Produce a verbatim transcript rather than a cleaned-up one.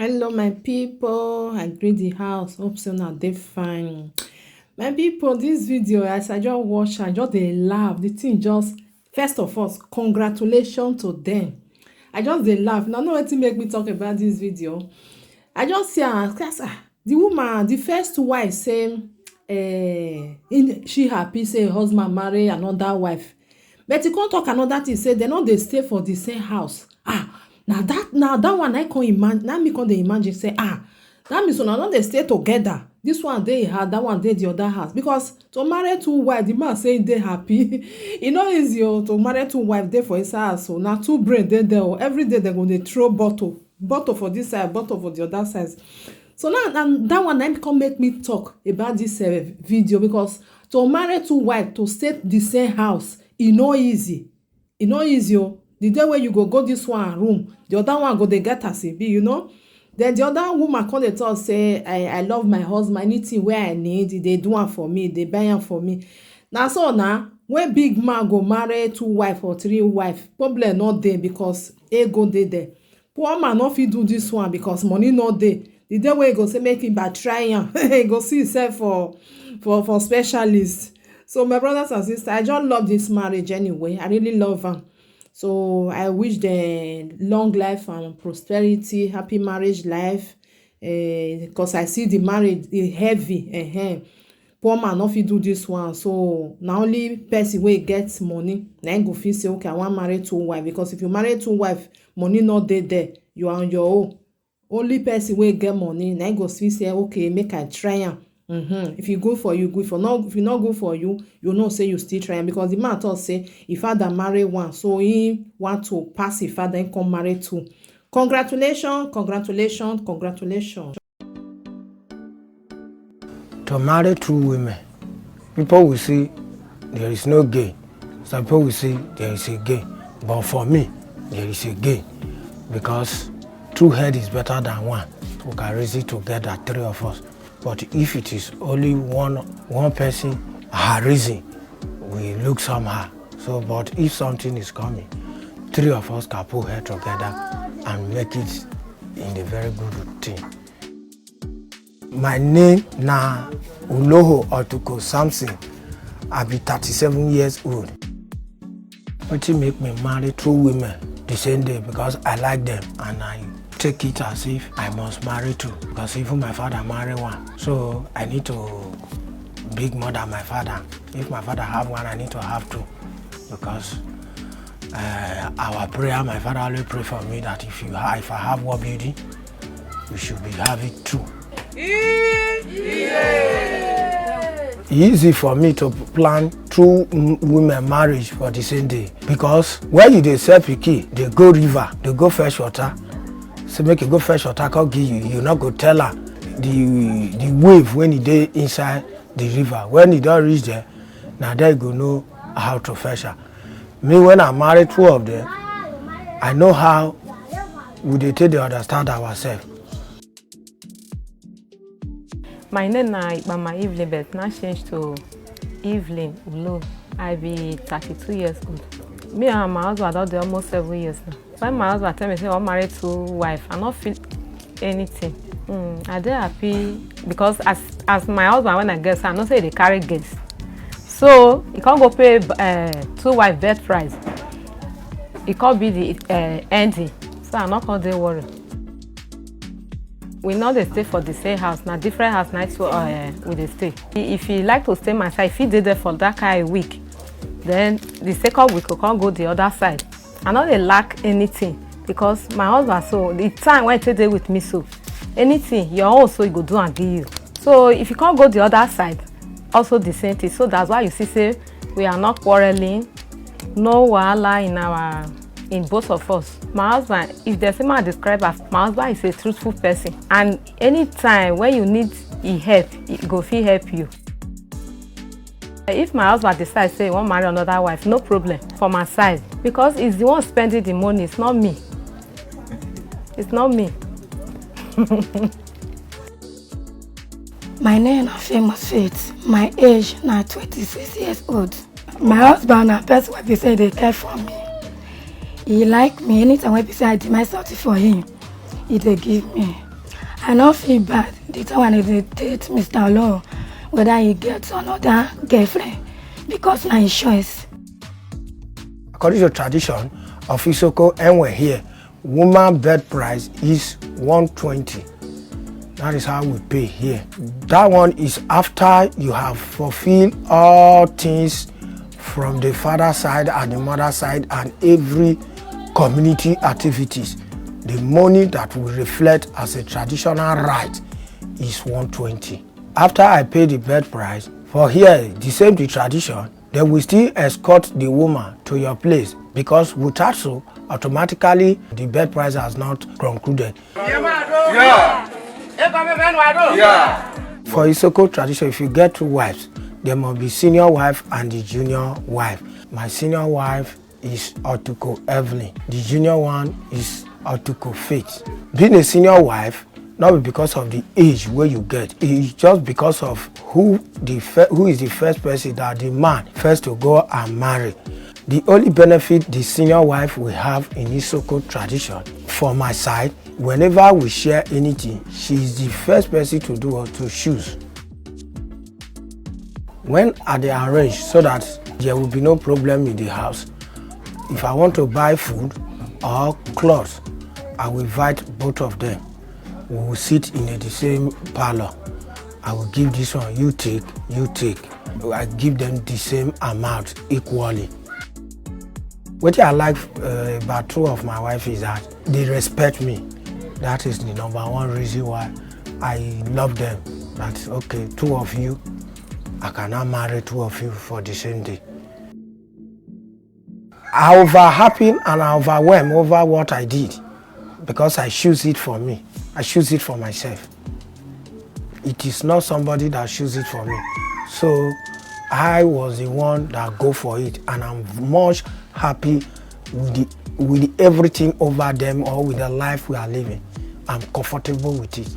Hello, my people. I greet the house. Hope so now they fine. My people, this video, as I just watch, I just dey laugh. The thing just, first of all, congratulations to them. I just dey laugh. Now, know what to make me talk about this video. I just see her, ah, the woman, the first wife say, eh, in, she happy say her husband marry another wife. But he can't talk another thing, say they no dey stay for the same house. Ah, now that, now that one I can imagine, now me can dey imagine say, ah, that means una no dey stay together. This one dey her, that one dey the other house. Because to marry two wife, the man say they happy. E no easy o, to marry two wife dey for inside house. So now two brain dey there o. Every day they go dey throw bottle, bottle for this side, bottle for the other side. So now, now that one na come make me talk about this uh, video, because to marry two wife to stay the same house, e no easy. E no easy o. The day wey you go go this one room, the other one go dey get as e be, you know. Then the other woman come dey talk say, I, I love my husband, anything wey I need, e dey do am for me, e dey buy am for me. Na so na, when big man go marry two wife or three wife, problem no dey because ego dey there. Poor man no fit do this one because money no dey. The day wey e go say make him buy try am, e go see himself for, for, for specialist. So my brothers and sisters, I just love this marriage anyway. I really love am. So I wish them long life and prosperity, happy marriage life. Because I see the marriage e heavy. Ehen. Poor man no fit do this one. So na only person wey get money na him go fit say, okay, I wan marry two wife. Because if you marry two wife, money no dey there, you are on your own. Only person wey get money na him go fit say, okay, make I try am. Mm-hmm. If e good for you, good. For no, if e no good for you, you know say you still try am. Because the man talk say him father marry one, so he want to pass him father, he come marry two. Congratulations, congratulations, congratulations. To marry two women, people will say there is no gain. Some people will say there is a gain. But for me, there is a gain because two head is better than one. We can reason together, three of us. But if it is only one one person, her reason will look somehow. So, but if something is coming, three of us can put head together and make it in a very good thing. My name na Uloho Otuko Samson. I be thirty-seven years old. Wetin make me marry two women the same day? Because I like them and I take it as if I must marry two, because even my father marry one. So I need to big more than my father. If my father have one, I need to have two, because uh, our prayer, my father always pray for me that if you ha- if I have one building, you should be having two. Easy for me to plan two m- women marriage for the same day, because when you dey sell pikin, dey go river, dey go fetch water. Say make you go fetch water, come give you. You no go tell her the the wave when e dey inside the river. When e don reach there, na there you go know how to fetch her. Me, when I marry two of them, I know how we dey take dey understand ourselves. My name na Ikpama Evelyn, but now change to Evelyn Ulo. I be thirty-two years old. Me and my husband don dey almost seven years now. When my husband tell me say I wan marry two wife, I no feel anything. Mm, I dey happy because as as my husband, when I get, I know say e dey carry girls. So e come go pay uh, two wife birth price. E come be the uh, ending. So I no come dey worry. We no dey stay for the same house, na different house na two uh, we dey stay. If he like to stay my side, if he dey there for that kind week, then the second week we come go the other side. I no dey lack anything because my husband, so the time wey he take dey with me, so anything your own, so he go do am give you. So if you come go the other side, also the same thing. So that's why you see say we are not quarreling, no wahala in our in both of us. My husband, if there's a man describe as my husband is a truthful person, and anytime when you need he help, he go fit help you. If my husband decide say he wan marry another wife, no problem for my side, because he's the one spending the money, it's not me. It's not me. My name na Famous Faith. My age na twenty-six years old. My husband na person wey be say dey care for me. He like me, anytime wey be say I demand something for him, he dey give me. I no feel bad the time when I dey date Mister Olo, whether he get another girlfriend, because na his choice. According to tradition of Isoko Enwe here, woman bed price is one twenty. That is how we pay here. That one is after you have fulfilled all things from the father side and the mother side and every community activities. The money that will reflect as a traditional right is one twenty. After I pay the bed price, for here, the same the tradition, they will still escort the woman to your place, because without so, automatically the bed price has not concluded. For Isoko tradition, if you get two wives, there must be senior wife and the junior wife. My senior wife is Otuko Evelyn. The junior one is Otuko Faith. Being a senior wife, not be because of the age where you get, it's just because of who the fir- who is the first person that the man first to go and marry. The only benefit the senior wife will have in Isoko tradition, for my side, whenever we share anything, she is the first person to do or to choose. When I dey arrange so that there will be no problem in the house, if I want to buy food or cloth, I will invite both of them. We will sit in the same parlor. I will give this one, you take, you take. I give them the same amount equally. What I like uh, about two of my wife is that they respect me. That is the number one reason why I love them. That, okay, two of you, I cannot marry two of you for the same day. I over happy and I overwhelmed over what I did, because I choose it for me. I choose it for myself. It is not somebody that choose it for me. So I was the one that go for it, and I'm much happy with the, with the everything over them or with the life we are living. I'm comfortable with it.